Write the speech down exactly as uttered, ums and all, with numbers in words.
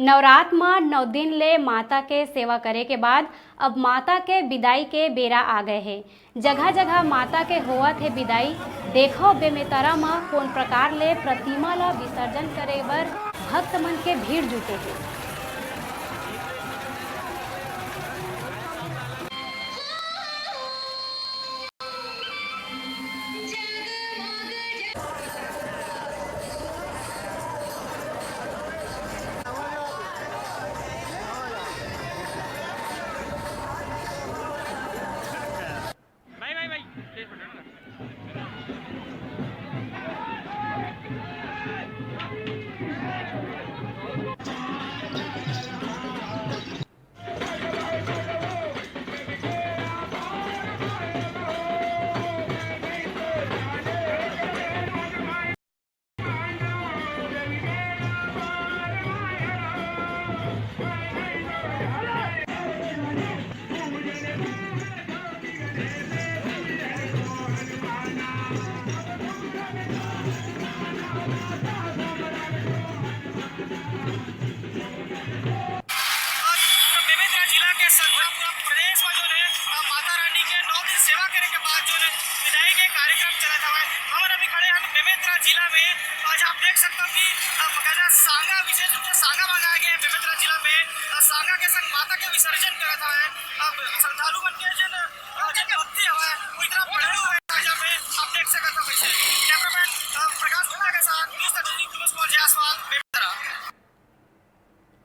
नवरात म नौ दिन ले माता के सेवा करे के बाद अब माता के बिदाई के बेरा आ गए हे। जगह जगह माता के होवत हे बिदाई। देखो, बेमेतरा म कोन प्रकार ले प्रतिमा ल विसर्जन करे बर भक्त मन के भीड़ जुटे हे। भाई, भाई, भाई, एक मिनट। बेमेतरा जिला के संग पूरा प्रदेश में जो है, अ, माता रानी के नौ दिन सेवा करे के बाद जो है, विदाई के कार्यक्रम चलत हवय। हमन अभी खड़े हन बेमेतरा जिला में। आज आप देख सकते हो कि, अ, बकायदा सांगा, विशेष रूप से सांगा मंगाए गए हैं बेमेतरा जिला में। अ, सांगा के संग माता के विसर्जन करत हवय। अब श्रद्धालु मन के